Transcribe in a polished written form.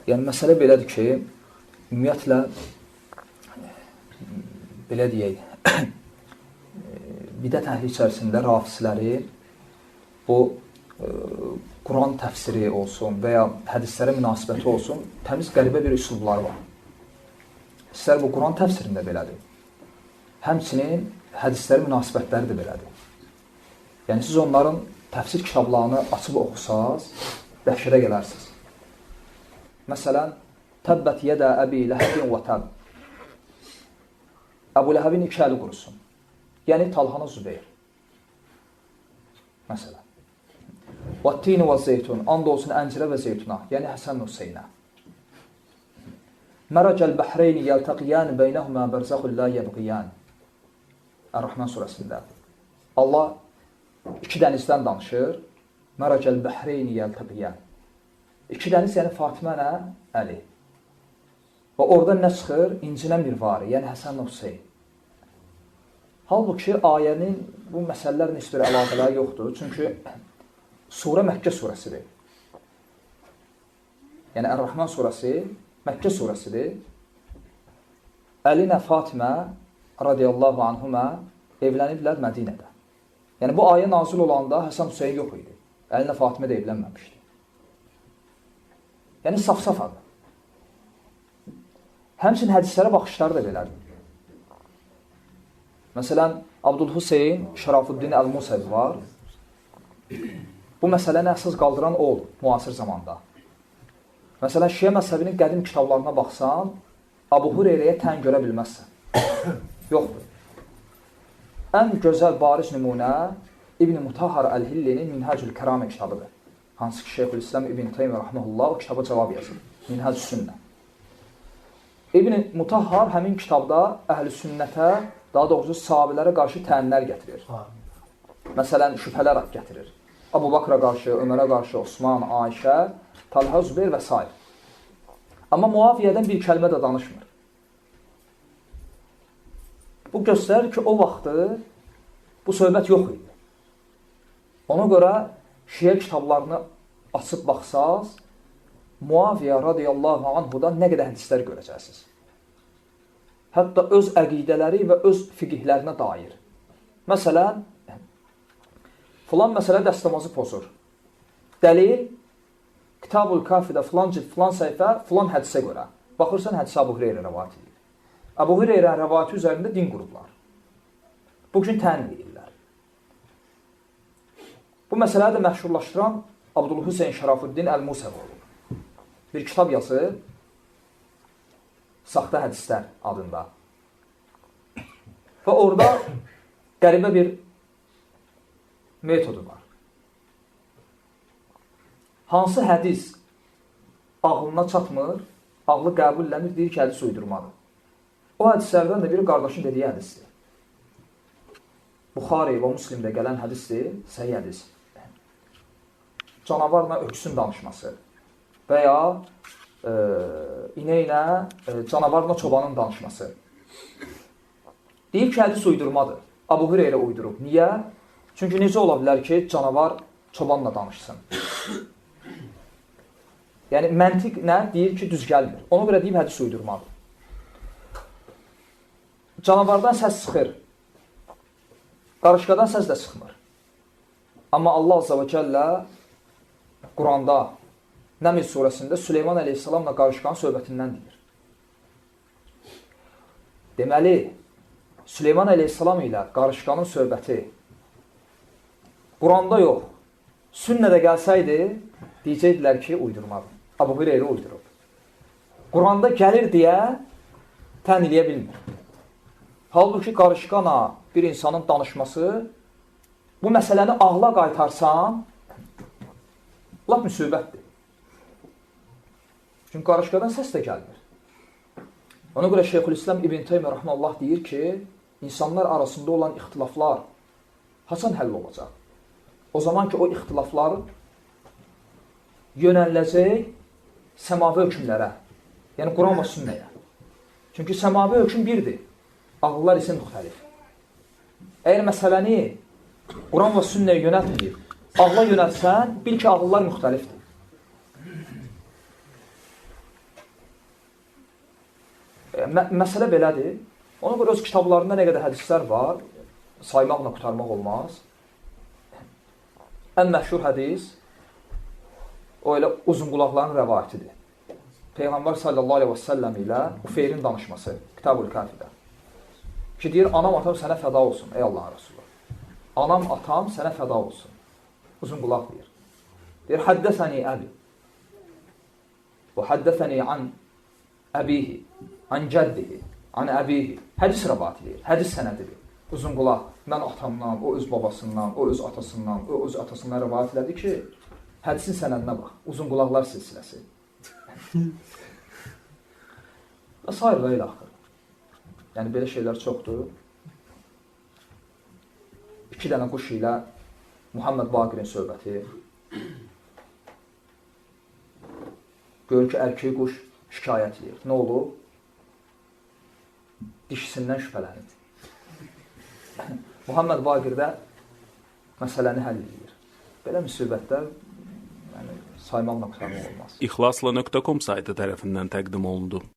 Yəni, məsələ belədir ki, ümumiyyətlə, belə deyək, bidət əhli içərisində rafisləri bu Quran təfsiri olsun və ya hədislərə münasibəti olsun, təmiz qəribə bir üslubları var. İstər bu Quran təfsirində belədir. Həmçinin hədislərə münasibətləri də belədir. Yəni, siz onların təfsir kitablarını açıb oxusaz, dəhşətə gələrsiniz. Məsələn, Təbbət yədə əbi ləhəbin və təbb. Əbu Ləhəbin iki əli qurusun. Yəni, Talhana Zübeyir. Məsələn. Və-tini və zeytun. And olsun əncirə və zeytuna. Yəni, Həsən Hüseynə. Mərəcəl bəhreyni yəltəqiyan beynəhumə bərzəxun la yəbqiyan. Ər-Rəhman surəsində. Allah iki dənizdən danışır. Mərəcəl bəhreyni yəltəqiyan. İki dəniz, yəni Fatimə ilə Əli. Və oradan nə çıxır? İncinə mirvari, yəni Həsən Hüseyn. Halbuki ayənin bu məsələlərlə heç bir əlaqələri yoxdur. Çünki surə Məkkə surəsidir. Yəni Ər-Rəhman surəsi Məkkə surəsidir. Əli ilə Fatimə radiyallahu anhumə evləniblər Mədinədə. Yəni bu ayə nazil olanda Həsən Hüseyn yox idi. Əli ilə Fatimə də evlənməmişdi. Yəni saf-safadır. Həmçinin hədislərə baxışları da belədir. Məsələn, Abdülhüseyn Şərafuddin Əl-Musəvi var. Bu məsələni əsas qaldıran o olub müasir zamanda. Məsələn, Şiə məzhəbinin qədim kitablarına baxsan, Abu Hüreyrəyə tən görə bilməzsən. Yoxdur. Ən gözəl bariz nümunə İbn Mutahhar Əl-Hillinin Minhacül Kəramə kitabıdır. Hansı ki, Şeyxülislam İbn Teymiyyə rəhməhullah o kitaba cavab yazır. Minhacü Sünnə. İbn Mutahhar həmin kitabda əhl-i sünnətə, daha doğrusu sahabələrə qarşı tənlər gətirir. Məsələn, şübhələr gətirir. Abu Bakra qarşı, Ömərə qarşı, Osman, Ayşə, Talha, Zübeyir və s. Amma Muaviyyədən bir kəlmə də danışmır. Bu göstərir ki, o vaxtı bu söhbət yox idi. Ona görə Şiə kitablarını açıb baxsaz, Muaviyyə radiyallahu anhudan nə qədər hədislər görəcəksiniz. Hətta öz əqidələri və öz fiqihlərinə dair. Məsələn, filan məsələ dəstəmazı pozur. Dəlil, Kitabul Kafidə filan cild, filan səhifə, filan hədisə görə. Baxırsan, hədisə Əbu Hüreyrə rəvayət edir. Əbu Hüreyrə rəvayəti üzərində din qurublar. Bugün təyin edirlər. Bu məsələni də məşhurlaşdıran Abdülhüseyn Şərafuddin Əl-Musəvi olub. Bir kitab yazır, Saxta Hədislər adında. Və orada qəribə bir metodu var. Hansı hədis ağlına çatmır, ağlı qəbulləmir, deyir ki, hədis uydurmadır. O hədislərdən də biri qardaşın dediyi hədisdir. Buxari və Müslimdə gələn hədisdir, səhih hədis. Canavarla öküzün danışması və ya inəklə canavarla çobanın danışması. Deyir ki, hədis uydurmadır. Abu Hüreyrə uydurub. Niyə? Çünki necə ola bilər ki, canavar çobanla danışsın? Yəni, məntiq nə? Deyir ki, düz gəlmir. Ona görə deyib, hədis uydurmadır. Canavardan səs çıxır. Qarışqadan səs də çıxmır. Amma Allah Azza və Cəllə Quranda, Nəml surəsində Süleyman əleyhissalamla qarışqanın söhbətindən deyir. Deməli, Süleyman əleyhissalam ilə qarışqanın söhbəti Quranda yox, sünnədə gəlsəydi, deyəcəkdilər ki, uydurmadır. Abu Hüreyrə uydurub. Quranda gəlir deyə tən eləyə bilmir. Halbuki qarışqana bir insanın danışması, bu məsələni ağla qaytarsan, lap müsibətdir. Çünki qarışqadan səs də gəlmir. Ona görə Şeyxülislam İbn Teymiyyə rəhməhullah deyir ki, insanlar arasında olan ixtilaflar haçan həll olacaq? O zaman ki, o ixtilaflar yönələcək səmavi hökmlərə, yəni Quran və sünnəyə. Çünki səmavi hökm birdir, ağıllar isə müxtəlif. Əgər məsələni Quran və sünnəyə yönəltməyib, ağla yönəltsən, bil ki, ağıllar müxtəlifdir. Məsələ belədir. Ona görə öz kitablarında nə qədər hədislər var, saymaqla qurtarmaq olmaz. Ən məşhur hədis o elə uzunqulaqların rəvayətidir. Peyğəmbər sallallahu aleyhi və səlləm ilə Ufeyrin danışması Kitab-ül Kafidə. Ki deyir, anam atam sənə fəda olsun, ey Allahın Rəsulü. Anam atam sənə fəda olsun. Uzunqulaq deyir. Deyir, həddəsəni əbi. Və həddəsəni an əbihi, an cəddihi, an əbihi. Hədis rəvayət edir, hədis sənədidir. Uzunqulaq, mən atamdan, o öz babasından, o öz atasından, o öz atasından rəvayət elədi ki, hədisin sənədinə bax, uzunqulaqlar silsiləsi. Və sair və ilə axır. Yəni, belə şeylər çoxdur. 2 dənə quş ilə Muhammed Baqirin söhbəti. Görür ki, erkək quş şikayət edir. Nə olub? Dişisindən şübhələnir. Muhammed Baqir də məsələni həll edir. Belə müsibətlər yəni, saymaqla qurtarmaq olmaz. İxlasla.com saytı tərəfindən təqdim olundu.